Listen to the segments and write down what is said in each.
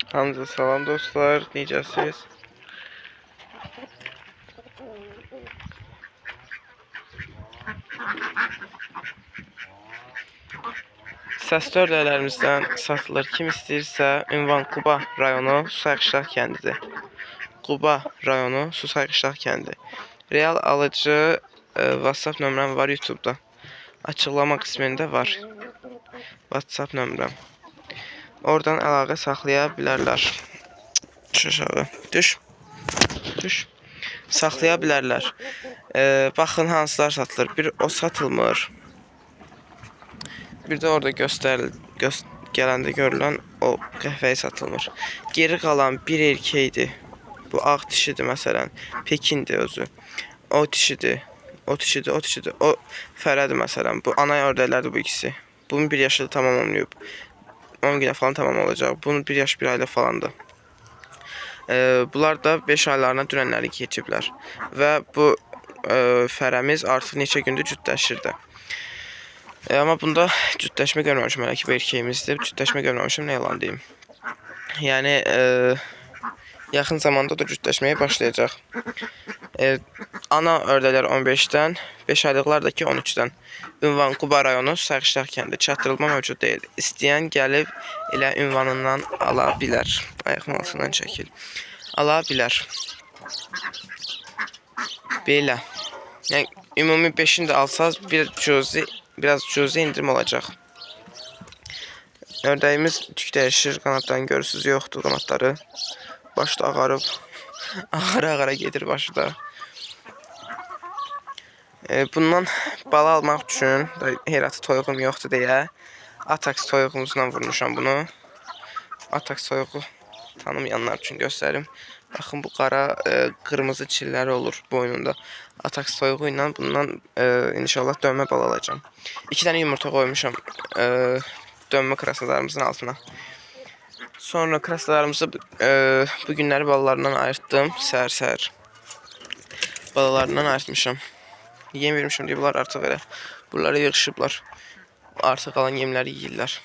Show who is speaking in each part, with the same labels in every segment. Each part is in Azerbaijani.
Speaker 1: Hamınıza salam dostlar, necəsiz? Səsli ördəklərimizdən satılır. Kim istəyirsə, ünvan Quba rayonu Susay Qışlaq kəndidir. Quba rayonu Susay Qışlaq kəndi. Real alıcı WhatsApp nömrəm var YouTube-da. Açıqlama qismində var. WhatsApp nömrəm. Oradan əlaqə saxlaya bilərlər. Düş aşağı. Düş. Düş. Saxlaya bilərlər. Baxın hansılar satılır. Bir o satılmır. Bir də orada gələndə görülən o qəhvəyi satılmır. Geri qalan bir erkəkdir. Bu ağ dişidir məsələn. Pekindir özü. O dişidir. O dişidir, o dişidir. O fərədir məsələn. Bu ana ördəklərdir bu ikisi. Bunun bir yaşı da tamam olmayıb. 10 günə falan tamam olacaq. Bunun bir yaş bir ayda falandır. Bunlar da 5 aylarına dünənləri keçiblər. Və bu fərəmiz artıq neçə gündür cütləşirdi. Amma bunda cütləşmə görməmişəm hələ ki, bu erkəyimizdir. Cütləşmə görməmişəm, nə yalan deyim. Yəni yaxın zamanda da cütləşməyə başlayacaq. Ana ördəklər 15-dən, 5 aylıqlar da ki 13-dən. Ünvan Quba rayonu Susay Qışlaq kəndi. Çatdırılma mövcud deyil. İstəyən gəlib elə ünvanından ala bilər. Ayağımın altından çəkil. Ala bilər. Belə. Yəni ümumi 5-ini də alsaz bir cüzi, biraz cüzi indirim olacaq. Ördəyimiz tük dəyişir, qanadlarını görürsünüz, yoxdur qanadları. Başı da ağarıb. Ağara-ağara gedir başı da. Bundan bala almaq üçün Heratı toyuğum yoxdur deyə Atax toyuğumuzla vurmuşam bunu. Atax toyuğu tanımayanlar üçün göstərim. Baxın bu qara qırmızı çilləri olur boynunda. Atax toyuğu ilə bundan inşallah dönmə bala alacağam. 2 dənə yumurta qoymuşam dönmə krasnadarımızın altına. Sonra krasnadarımızı bu günləri balalarından ayırtdım. Səhər-səhər balalarından ayırtmışam. Yem vermişəm deyə bunlar artıq elə bunlara yığışıblar. Artıq qalan yemləri yeyirlər.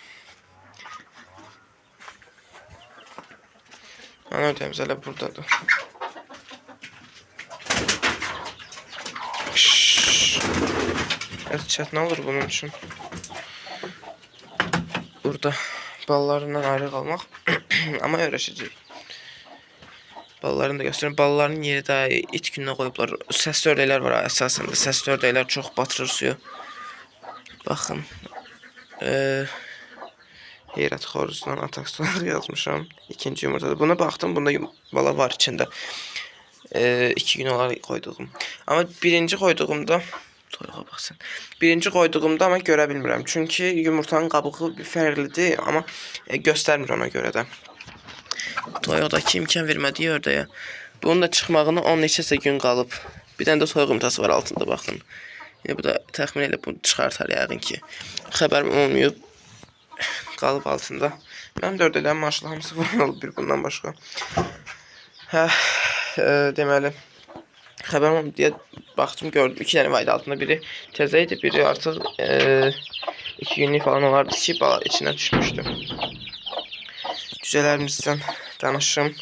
Speaker 1: Ana ördəyimiz hələ buradadır. Biraz çətin olur bunun üçün. Burada balalarından ayrı qalmaq. Amma öyrəşəcəyik. Balalarını da göstərim. Balaların yeri də it gününə qoyublar. Səsli ördəklər var əsasən də. Səsli ördəklər çox batırır suyu. Baxın. Heyrat xoruzundan Atax yazmışam. İkinci yumurtada. Buna baxdım. Bunda bala var içində. 2 gün olar qoyduğum. Amma birinci qoyduğumda toyuğa baxsın. Birinci qoyduğumda amma görə bilmirəm. Çünki yumurtanın qabığı bir fərqlidir, amma göstərmir ona görə də. Toyuqdakı imkan vermədiyi ördəyə. Bunun da çıxmağına 10 neçəsə gün qalıb. Bir dənə də toyuq yumurtası var altında baxın. Yəni bu da təxmin elə bunu çıxartar yəqin ki. Xəbərim olmayıb. Qalıb altında. Mənim də ördəklərim maşallah hamısı var olub bir bundan başqa. Hə, deməli xəbərim olmayıb deyə baxdım gördüm 2 dənə var idi altında, biri təzə idi, biri artıq 2 günlük falan olardı ki, bala içinə düşmüşdü. Cücələrimizdən danışım.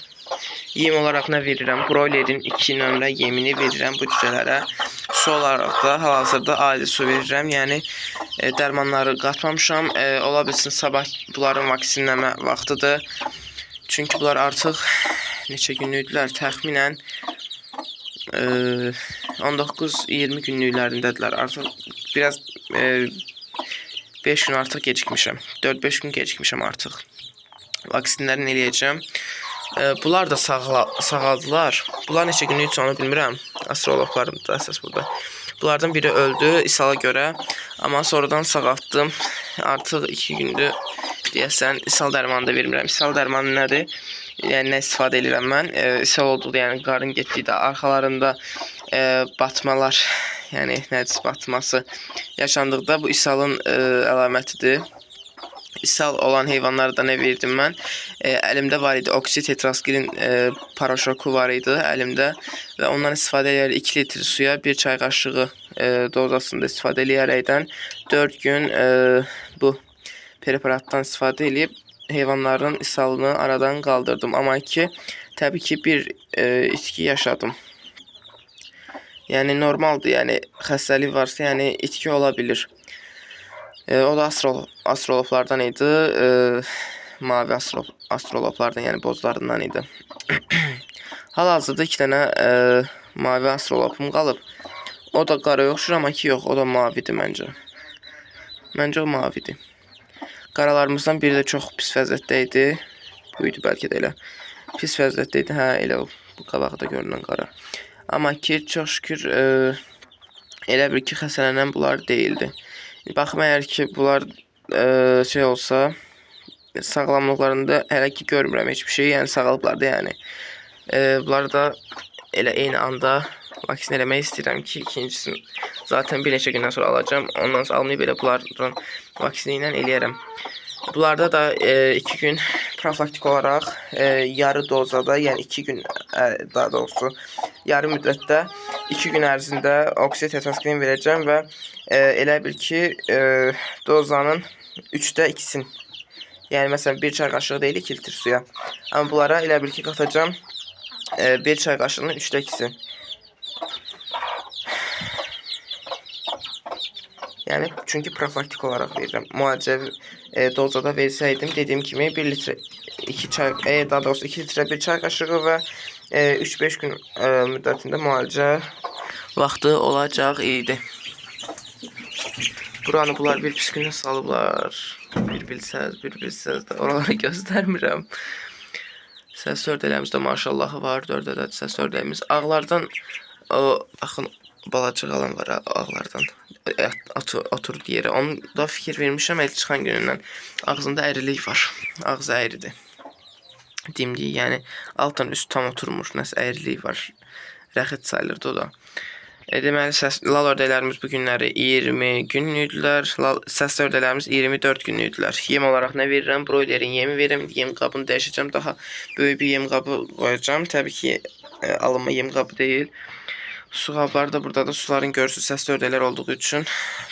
Speaker 1: Yem olaraq nə verirəm? Broilerin 2 nömrə yemini verirəm bu cücələrə. Su olaraq da hal-hazırda adi su verirəm. Yəni dərmanları qatmamışam. Ola bilsin sabah bunların vaksinləmə vaxtıdır. Çünki bunlar artıq neçə günlükdülər? Təxminən 19-20 günlüklərindədirlər. Artıq biraz 5 gün artıq gecikmişəm. 4-5 gün gecikmişəm artıq. Vaksinlərini eləyəcəm. Bunlar da sağaldılar. Bunlar neçə günlük onu bilmirəm. Astrologlarım da əsas burada. Bunlardan biri öldü ishala görə. Amma sonradan sağaltdım. Artıq 2 gündür deyəsən ishal dərmanı da vermirəm. İshal dərmanı nədir? Yəni nə istifadə edirəm mən? İshal olduqda, yəni qarın getdikdə arxalarında batmalar, yəni nəcis batması yaşandıqda bu ishalın əlamətidir. İshal olan heyvanlara da nə verdim mən? Əlimdə var idi oksitetraskilin paraşoku var idi əlimdə və ondan istifadə edərək 2 litr suya 1 çay qaşığı dozasında istifadə eləyərəkdən 4 gün bu preparatdan istifadə eləyib heyvanların ishalını aradan qaldırdım. Amma ki, təbii ki, bir itki yaşadım. Yəni normaldır, yəni xəstəlik varsa, yəni itki ola bilir. O da astroloplardan idi. Mavi astroloplardan, yəni bozlarından idi. Hal-hazırda 2 dənə mavi astrolopum qalıb. O da qara oxşur, amma ki yox, o da mavidir məncə. Məncə o mavidir. Qaralarımızdan biri də çox pis vəziyyətdə idi. Bu idi bəlkə də elə. Pis vəziyyətdə idi, hə, elə o. Bu qabaqda görünən qara. Amma ki, çox şükür, elə bil ki, xəstələnən bunlar deyildi. Baxım, əgər ki, bunlar şey olsa, sağlamlıqlarında hələ ki görmürəm heç bir şey, yəni sağalıblar da yəni. Bunları da elə eyni anda vaksin eləmək istəyirəm ki, ikincisini zaten bir neçə gündən sonra alacağam. Ondan sonra almayıb elə bunlardan vaksini ilə eləyərəm. Bunlarda da 2 gün profilaktik olaraq yarı dozada, yəni 2 gün daha doğrusu yarı müddətdə 2 gün ərzində oksitetrasiklin verəcəm və elə bil ki, dozanın 3də 2-sini. Yəni məsələn 1 çay qaşığı deyil 2 litr suya. Amma bunlara elə bil ki, qatacağam 1 çay qaşığının 3də 2-si. Yəni çünki profilaktik olaraq verirəm. Müalicəvi dozada versəydim, dediyim kimi 1 litrə 2 çay, daha doğrusu 2 litrə 1 çay qaşığı və 3-5 gün müddətində müalicə vaxtı olacaq idi. Buranı bunlar bir pis günə salıblar. Bir bilsəz, bir bilsəz də oraları göstərmirəm. Səs ördəklərimiz də maşallahı var. 4 ədəd səs ördəyimiz. Ağlardan o axın balaca qalan var ağlardan. Oturdu yerə. Onu da fikir vermişəm el çıxan günündən. Ağzında əyrilik var. Ağzı əyridir. Dimdik, yəni altdan üst tam oturmur. Nəsə əyrilik var. Rəxit sayılırdı o da. Deməli, lal ördəklərimiz bu günləri 20 günlükdülər. Səs ördəklərimiz 24 günlükdülər. Yem olaraq nə verirəm? Broilerin yemi verirəm. Yem qabını dəyişəcəm. Daha böyük bir yem qabı qoyacağam. Təbii ki, alınma yem qabı deyil. Su qabları da burada da suların görürsünüz səs ördəklər olduğu üçün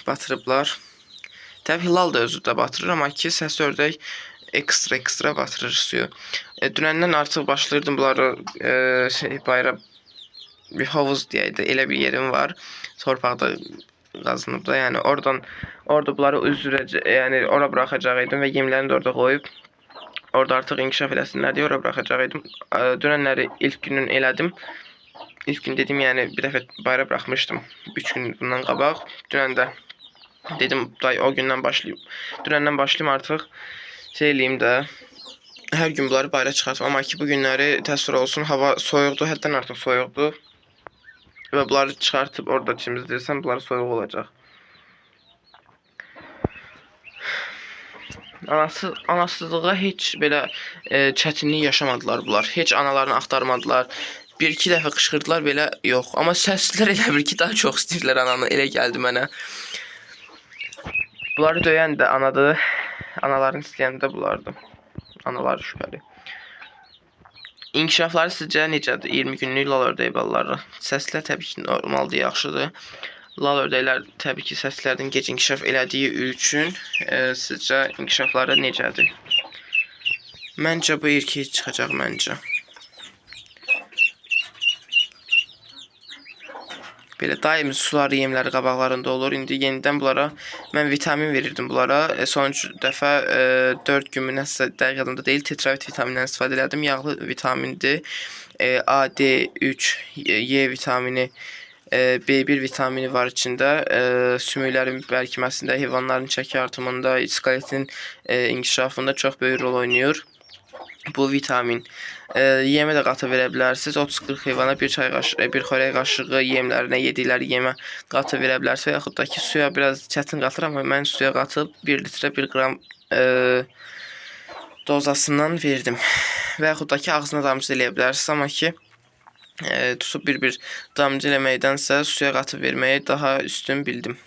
Speaker 1: batırıblar. Təbii ki, lal da özü də batırır, amma ki, səs ördək ekstra batırır suyu. Dünəndən artıq başlayırdım bunları bayıra bir hovuz deyək də, elə bir yerim var. Torpaqda qazınıb da, yəni oradan orada bunları üzdürəcək, yəni ora buraxacaq idim və yemlərini də orada qoyub orada artıq inkişaf eləsinlər deyə ora buraxacaq idim. Dünənləri ilk günün elədim. İlk gün dedim, yəni bir dəfə bayıra buraxmışdım 3 gün bundan qabaq. Dünən də dedim, day o gündən başlayım. Dünəndən başlayım artıq şey eləyim də. Hər gün bunları bayıra çıxartım. Amma ki, bu günləri təəssüf olsun, hava soyuqdur, həddən artıq soyuqdur. Və bunları çıxartıb orada çimizdirsəm, bunlar soyuq olacaq. Anasızlığa heç belə çətinlik yaşamadılar bunlar. Heç analarını axtarmadılar. Bir-iki dəfə qışqırdılar, belə yox. Amma səslilər elə bil ki, daha çox istəyirdilər ananı. Elə gəldi mənə. Bunları döyən də anadır. Analarını istəyən də bunlardır. Anaları şübhəli. İnkişafları sizcə necədir? 20 günlük lal ördəyi balaları. Səslər təbii ki, normaldır, yaxşıdır. Lal ördəklər təbii ki, səslərdən gec inkişaf elədiyi üçün sizcə inkişafları necədir? Məncə bu erkək çıxacaq məncə. Belə daim suları, yemləri qabaqlarında olur. İndi yenidən bunlara mən vitamin verirdim bunlara. Sonuncu dəfə 4 gün mü nəsə dəqiq yadımda deyil, tetravit vitamindən istifadə elədim. Yağlı vitamindir. A, D, 3, Y vitamini, B1 vitamini var içində. Sümüklərin bərkiməsində, heyvanların çəki artımında, skeletin inkişafında çox böyük rol oynayır. Bu vitamin. Yemə də qatı verə bilərsiniz. 30-40 heyvana bir çay qaşığı, bir xörək qaşığı yemlərinə, yedikləri yemə qatı verə bilərsiniz. Və yaxud da ki, suya biraz çətin qatır, amma mən suya qatıb 1 litrə 1 qram dozasından verdim. Və yaxud da ki, ağzına damcı eləyə bilərsiniz, amma ki, tutub bir-bir damcı eləməkdənsə suya qatıb verməyi daha üstün bildim.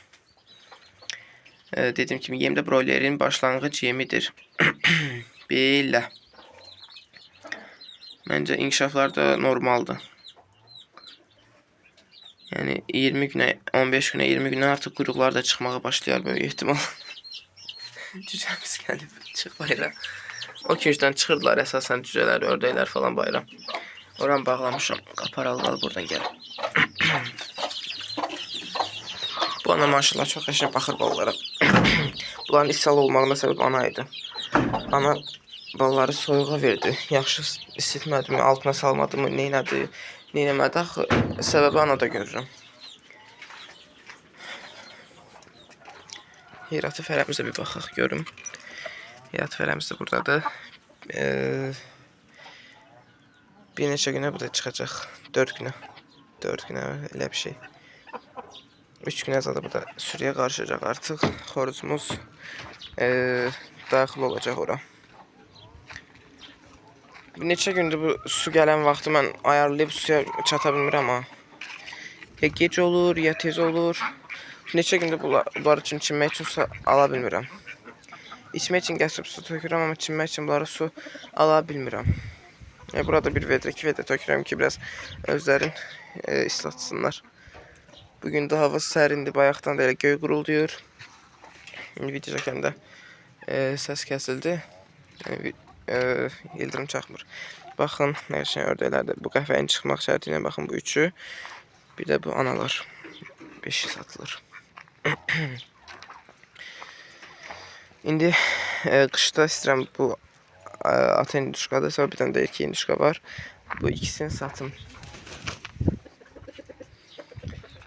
Speaker 1: Dediyim kimi, yem də broilerin başlanğıc yemidir. Belə. Məncə inkişaflar da normaldır. Yəni 20 günə, 15 günə, 20 günə artıq quyruqlar da çıxmağa başlayar böyük ehtimal. Cücəmiz gəlib, çıx bayıra. O küncdən çıxırdılar əsasən cücələr, ördəklər falan bayıra. Oranı bağlamışam. Qaparalılar buradan gəlir. Bu ana maşallah çox qəşəng baxır balalara. Bunların ishal olmağına səbəb ana idi. Ana balaları soyuğa verdi. Yaxşı isitmədi mi, altına salmadı mı, neynədi, neynəmədi. Axı səbəbi ana da görürəm. Heyratı fərəmizə bir baxaq görüm. Heyratı fərəmiz də buradadır. Bir neçə günə bu da çıxacaq. 4 günə. 4 günə elə bir şey. 3 günə zaten bu da sürüyə qarışacaq artıq. Xoruzumuz daxil olacaq ora. Bir neçə gündür bu su gələn vaxtı mən ayarlayıb suya çata bilmirəm ha. Ya gec olur, ya tez olur. Neçə gündür bunlar üçün çimmək üçün su ala bilmirəm. İçmək üçün gətirib su tökürəm, amma çimmək üçün bunlara su ala bilmirəm. Burada bir vedrə, 2 vedrə tökürəm ki, biraz özlərin islatsınlar. Bugün də hava sərindir, bayaqdan da elə göy gurulduyur. İndi video çəkəndə səs kəsildi. Yəni ildırım çaxmır. Baxın, nə qəşəng ördəklərdir. Bu qəfəyin çıxmaq şərti ilə baxın bu üçü. Bir də bu analar. 5'i satılır. İndi qışda istəyirəm bu ata induşkadır. Sonra bir dənə də erkək induşka var. Bu ikisini satım.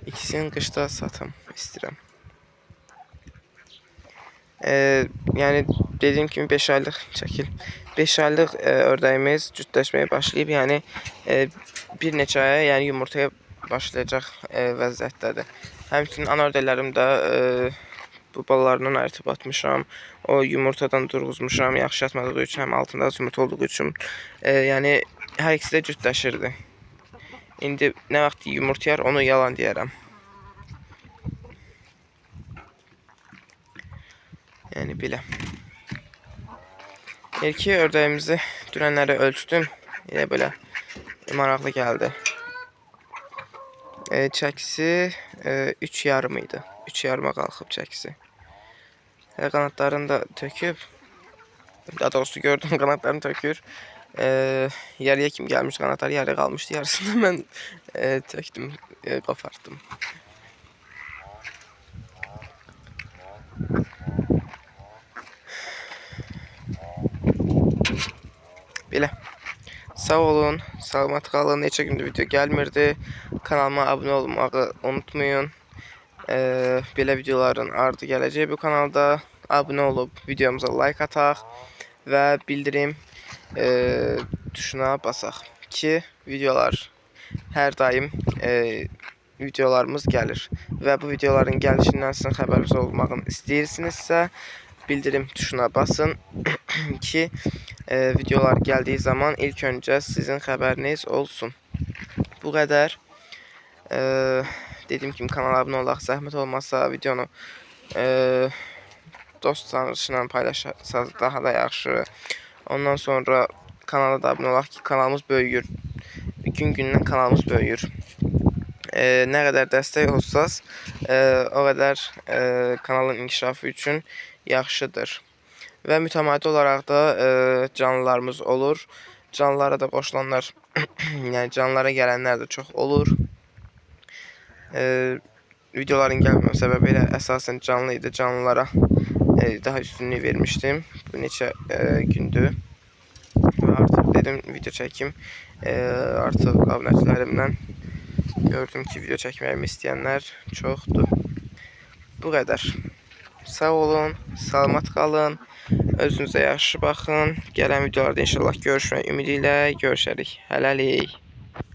Speaker 1: İkisini qışda satım istəyirəm. Yəni dediyim kimi 5 aylıq çəkil. 5 aylıq ördəyimiz cütləşməyə başlayıb. Yəni bir neçə aya, yəni yumurtaya başlayacaq vəziyyətdədir. Həmçinin ana ördəklərim də bu balalarından ayırıb atmışam. O yumurtadan durğuzmuşam. Yaxşı yatmadığı üçün, həm altında az yumurta olduğu üçün. Yəni hər ikisi də cütləşirdi. İndi nə vaxt yumurtayar onu yalan deyərəm. Yəni belə. Erkək ördəyimizi dünənləri ölçdüm. Elə belə maraqlı gəldi. Çəkisi 3,5 idi. 3,5-a qalxıb çəkisi. Hələ qanadlarını da töküb. Daha doğrusu gördüm qanadlarını tökür. Yarıya kim gəlmiş qanadları yarı qalmışdı. Yarısını mən tökdüm, qopartdım. Belə. Sağ olun, salamat qalın. Neçə gündür video gəlmirdi. Kanalıma abunə olmağı unutmayın. Belə videoların ardı gələcək bu kanalda. Abunə olub videomuza like ataq və bildirim tuşuna basaq ki, videolar hər daim videolarımız gəlir və bu videoların gəlişindən sizin xəbəriniz olmağını istəyirsinizsə bildirim tuşuna basın ki videolar gəldiyi zaman ilk öncə sizin xəbəriniz olsun. Bu qədər. Dediyim kimi kanala abunə olaq, zəhmət olmasa videonu dost tanışla paylaşsanız daha da yaxşı. Ondan sonra kanala da abunə olaq ki, kanalımız böyüyür. Gün-gündən kanalımız böyüyür. Nə qədər dəstək olsaz, o qədər kanalın inkişafı üçün yaxşıdır. Və mütəmadi olaraq da canlılarımız olur. Canlılara da qoşulanlar, yəni canlılara gələnlər də çox olur. Videoların gəlmə səbəbi elə əsasən canlı idi. Canlılara daha üstünlük vermişdim. Bu neçə gündür. Və artıq dedim video çəkim. Artıq abunəçilərimdən gördüm ki, video çəkməyimi istəyənlər çoxdur. Bu qədər. Sağ olun, salamat qalın. Özünüzə yaxşı baxın. Gələn videolarda inşallah görüşmək ümidi ilə görüşərik. Hələlik.